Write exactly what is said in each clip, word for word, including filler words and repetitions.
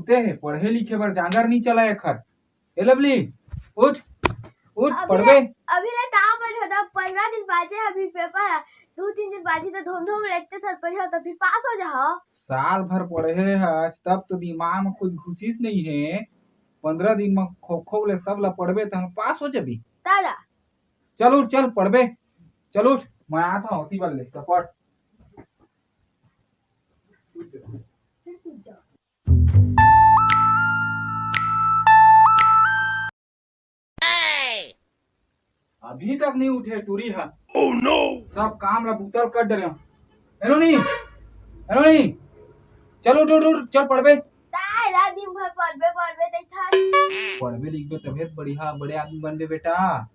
ते हे, पढ़े लिखे बर जांगर नी चला एखर। ए लवली, उठ, उठ, अभी पढ़बे। ले, अभी ले टाव पर होता, पंद्रह दिन बाजे, अभी पेपर है, दो तीन दिन बाजे तो धूम धूम लेते सर पढ़े हो तो फिर पास हो जाओ। साल भर पढ़े हस, तब तो दिमाग में कुछ घुसिस नहीं है। पंद्रह दिन में खो खो ले सब ला पढ़बे, तहन पास हो जाबी। दादा। चल उठ, चल पढ़बे, चल उठ, मैं आता हूँ, ओती बर ले, तो पढ़। अभी तक नहीं उठे टूरी हा। Oh no! सब काम ला बुतल कर डरे। हेलो नी, हेलो नी, चल उठ, उठ, उठ, चल पढ़बे। ताय ला दिन भर पढ़बे, पढ़बे, तै था। पढ़बे लिखबे तभे तो बढ़िया, बड़े आदमी बनबे बेटा।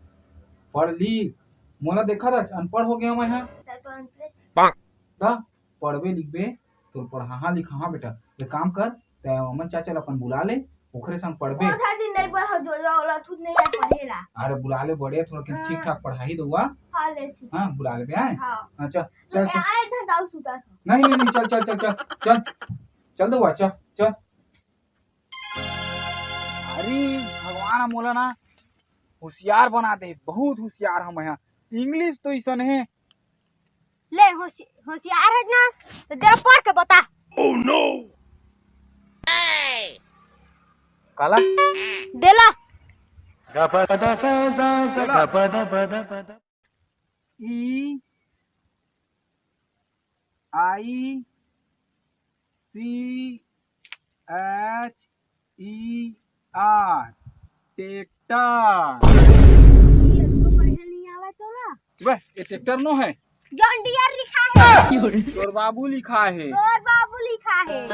पढ़ लिख, मोला देखा था, अनपढ़ हो गया मैं हा। तै तो अनपढ़। ता पढ़बे लिखबे, तोर पढ़ाहा लिखाहा बेटा। एक काम कर, तै अमन चाचा ल अपन बुला ले, ओखरे संग पढ़बे। ओखर दिन नहीं पढ़ो, जो, जो औलाद खुद नहीं है पढ़ेला। अरे बुला ले बड़े, थोड़ा के हाँ। ठीक ठाक पढ़ाई दउआ। हाँ, ले ठीक। हाँ, बुला लेबे, आय? हाँ। हाँ, चल, चल, चल। आए इधर दाऊ सुता था। नहीं, नहीं, नहीं, चल, चल, चल, चल, चल। चल दउआ, चल, चल। अरे भगवान ह मोला ना होशियार बना दे, बहुत होशियार हम यहाँ। इंग्लिश तो इसन है। ले होशि-, होशियार है ना, तो जरा पढ़ के बता। Oh no! काला? देला। E I C H E R, tractor. ये तो पढ़े नहीं आवा तोला। बे, ये ट्रैक्टर नो है। जॉन डियर लिखा है। तोर बाबू लिखा है। तोर बाबू लिखा है।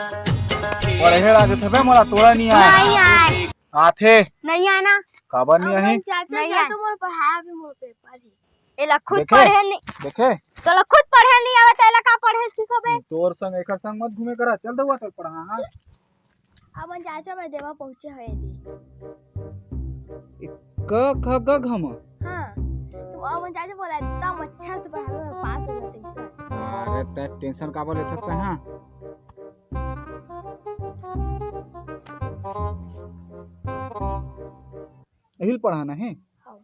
पढ़े लागे थे बे, मोला तोला नहीं आय। नहीं आय। आथे। नहीं आय ना। काबर नहीं आही? चाचा, नहीं आय। तो मोर पढ़ाया भी मोर पेपर है। एला खुद देखे? पढ़े नहीं। देखे? तोला खुद पढ़े नहीं आवत, एला का पढ़े सिखोबे? तोर संग, एकर संग मत घूमे करा। चल दउआ, तोर पढ़ा, हाँ? अपन चाचा मैं देवा पहुंचे है दी। क ख ग घ म। हाँ, तो अपन चाचा बोला, "एकदम अच्छा से पढ़ावे, मैं पास हो जाते हैं सर।" अरे, तै टेंशन काबर लेथस तै, हाँ? एहिल पढ़ाना है? हाँ।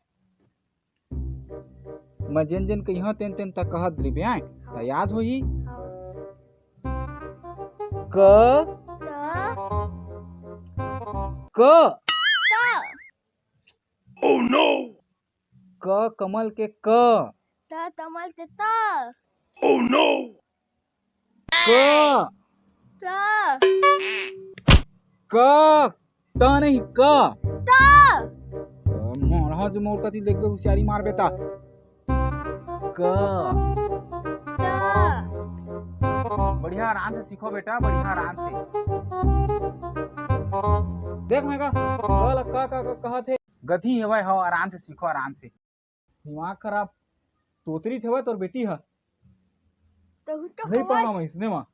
मैं जेन जेन कहिहौं तेन तेन त कहत रहिबे आय, त याद होही। हाँ। क। त। क। त। Oh no! क कमल के क। त कमल के त। Oh no! क। त। क। त नहीं, क। त। त मोर हा जो मोर कति देखबे, होशियारी मारबे त। क। त। बढ़िया, आराम से सीखो बेटा, बढ़िया, आराम से। देख मैं का, क ल क, क, क कहत हे। गधी हवय हो, आराम से सीखो, आराम से। दिमाग खराब, तोतरी थेवय तोर बेटी ह। तहू तो नहीं पढ़ना हवच। मैं इसने मा।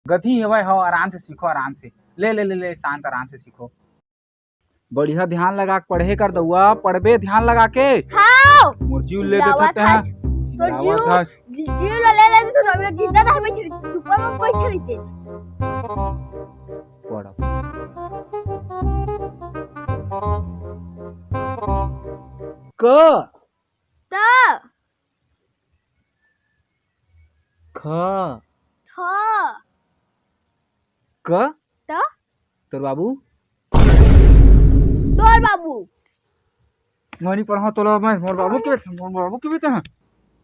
गधी हवय हो, आराम से सीखो, आराम से। ले, ले, ले, ले, शांत, आराम से सीखो। बढ़िया ध्यान लगा के पढ़े कर दउआ, पढ़बे ध्यान लगा के। हाँ। मोर जीव ले चिल्लावत देथस तैं। हस। तोर जीव, चिल्लावत हस। जीव ला ले ले तो हम जिंदा रह बैठे, ऊपर में बैठे रहिते। पढ़। क। त। ख। थ। क। त। तोर बाबू। तोर बाबू। मैं नहीं पढ़ा तोला मैं, मोर बाबू के, मोर बाबू के भी तो है।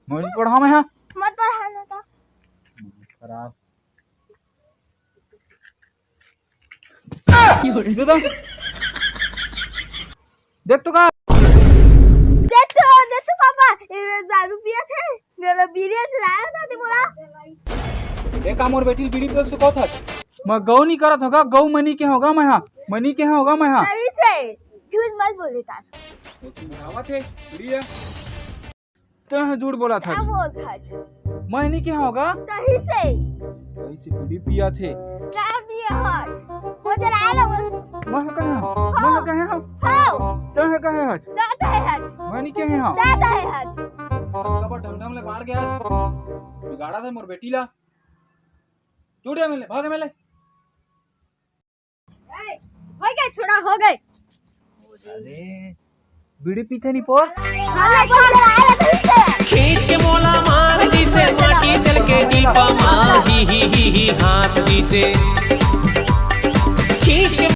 मैं नहीं पढ़ा मैं, हाँ। मत पढ़ा ना तो। खराब। दे दो। देख तो का। देख तो, देख तो पापा, ये दारू पिया थे, मेरा बीड़ी चलाया था, ते बोला। ए का मोर बेटी बीड़ी पियो से कहत हस? मैं गौ नहीं करत होगा, गौ मनी के होगा मैं, हाँ। मनी के होगा मैं, हाँ। सही से, झूठ मत बोले तार। वो तू बुढ़ावा थे, बीड़ी है। तैं ह झूठ बोलत हस। का बोलत हस? मैं नहीं कहे हों गा। सही से। सही से बीड़ी पिया थे। का पिए हस? वो जरा आए ला बोल। मैं ह कहे हों? मैं ह कहे हों? हाँ। तैं ह कहे हस? तैं कहे हस। मैं नहीं कहे हों। तैं कहे हस। कबर ढमढम ले बाढ़ गया। बिगाड़ा थे मोर बेटी ला। छूट जा मिले, भाग मिले। हो गए, थोड़ा हो गए। अरे, बीड़ी पीथे नहीं पोर। हाँ, लेकिन जरा आया तो इससे। खींच के मोला मार दिसे, माटी तेल के टीपा मा ही ही ही ही हाँस दिसे।